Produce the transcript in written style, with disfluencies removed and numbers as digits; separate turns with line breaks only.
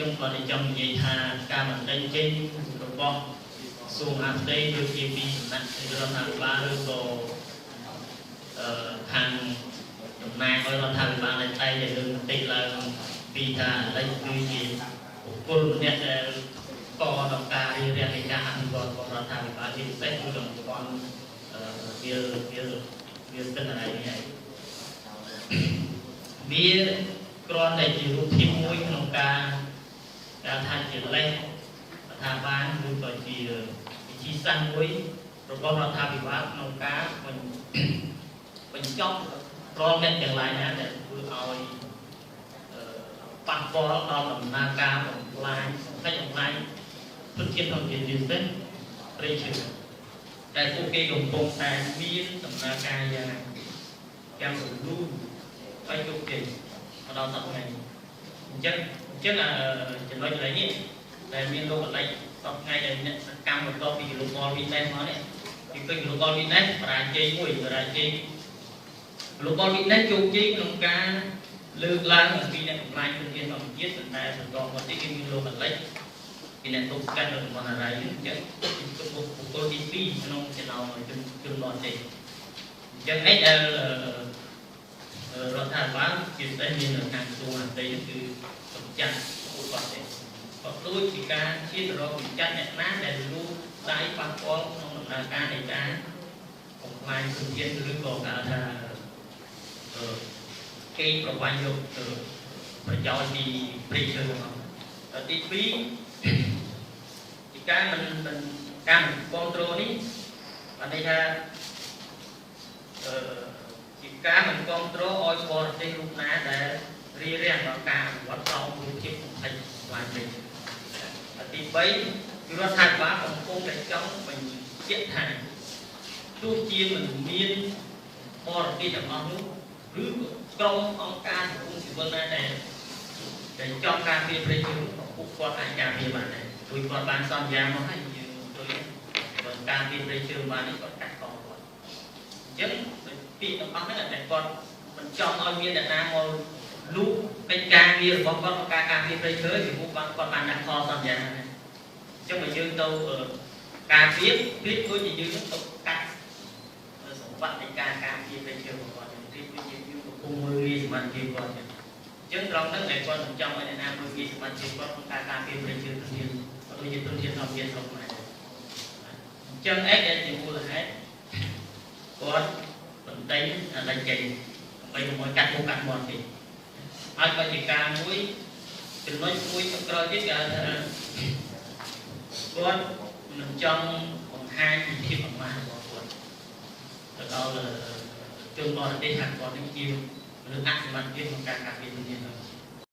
ខ្ញុំគាត់តែចង់និយាយថាការបណ្ដេញចេញរបស់ក្រសួងមហាផ្ទៃដូចជាពីសំណាក់រដ្ឋាភិបាលឬក៏អឺខាងតំណាងឲ្យរដ្ឋាភិបាលដែលតែងតែលើកមតិឡើងពីថាឥឡូវគឺជាបុគ្គលម្នាក់ដែលកដល់ការរៀបរៀងនៃការអភិវឌ្ឍរបស់រដ្ឋាភិបាលជាពិសេសគឺតំបន់អឺវាវាវាស្ទឹងអរ៉ៃនេះឯងវាគ្រាន់តែជារូបភាពមួយក្នុងការដែលថាជាលេសស្ថាបានឬក៏ជាវិធីសាស្ត្រមួយរបស់រដ្ឋាភិបាលក្នុងការបញ្ចប់រាល់អ្នកទាំងឡាយណាដែលធ្វើឲ្យប៉ះពាល់ដល់ដំណើរការបំផ្លាញបំផ្លិចបំផ្លាញធនធានធម្មជាតិជាពិសេសព្រៃឈើតែពួកគេកំពុងតែមានដំណើរការយ៉ាងរលូនហើយជោគជ័យមកដល់សប្តាហ៍ថ្ងៃនេះអញ្ចឹងចំណុចកន្លែងនេះដែលមានលោកកន្លែងសប្តាហ៍ថ្ងៃដែលអ្នកសកម្មបន្ទាប់ពី Global Witness មកនេះពីពេញ Global Witness បរាជ័យមួយបរាជ័យ Global Witness ជោគជ័យក្នុងការលើកឡើងអំពីអ្នកបំផ្លាញធនធានធម្មជាតិប៉ុន្តែបន្តមកទៀតគេមានលោកអាលិចពីអ្នកទប់ស្កាត់នៅតំបន់អារ៉ៃអញ្ចឹងគឺបុគ្គលទី2ក្នុងចំណោមជនជនបរទេសអញ្ចឹងអីដែលរដ្ឋាភិបាលជាពិសេសមានខាងក្រសួងមហាផ្ទៃគឺកម្ចាត់ពួកគាត់ទេក៏ដូចជាការឈានទៅរកកម្ចាត់អ្នកណាដែលលូកដៃប៉ះពាល់ក្នុងដំណើរការនៃការបំផ្លាញធនធានឬក៏គេថាអឺគេប្រវាញ់យកទៅប្រយោជន៍ពីព្រៃឈើទាំងអស់ទី2ជាការមិនមិនការមិនគ្រប់គ្រងនេះបានន័យថាអឺជាការមិនគ្រប់គ្រងឲ្យបរទេសរូបណាដែលរារាំងដល់ការអនុវត្តក្រោមរូបភាពបំផ្លិចបំផ្លាញព្រៃឈើទី3គឺរដ្ឋាភិបាលកំពុងតែចង់បញ្ជាក់ថាទោះជាមិនមានបរទេសទាំងអស់នោះឬក្រុមអង្គការសង្គមស៊ីវិលណាដែលចង់ការពារព្រៃឈើក៏ពួកគាត់អាចការពារបានដែរដោយគាត់បានសន្យាមកហើយយើងដូចបើការពារព្រៃឈើបាននេះគាត់កាត់កគាត់អញ្ចឹងពាក្យទាំងអស់ហ្នឹងតែគាត់មិនចង់ឲ្យមានអ្នកណាមកលូកកិច្ចការងាររបស់គាត់ក្នុងការការពារព្រៃឈើពីព្រោះបានគាត់បានដាក់ខសន្យាហ្នឹងអញ្ចឹងបើយើងទៅការពារប្រៀបដូចជាយើងទៅកាត់សម្បត្តិនៃការការពារព្រៃឈើរបស់គាត់ប្រៀបដូចជាយើងកំពុងមើលងាយសមត្ថភាពគាត់អញ្ចឹងត្រង់ហ្នឹងដែលគាត់មិនចង់ឲ្យអ្នកណាមើលងាយសមត្ថភាពគាត់ក្នុងការការពារព្រៃឈើធនធានក៏ដូចជាធនធានធម្មជាតិស្រុកខ្មែរអញ្ចឹងអីដែលជាមូលហេតុគាត់បន្ទែញដល់ចេញដើម្បីកុំឲ្យកាត់មុខកាត់មាត់ទេហើយក៏ជាការមួយចំណុចមួយចុងក្រោយទៀតគេហៅថាគាត់មិនចង់បង្ហាញពីភាពប្រមាថរបស់គាត់ទៅដល់ជនបរទេសថាគាត់នេះជាមនុស្សអសមត្ថភាពក្នុងការការពារធនធានធម្មជាតិ។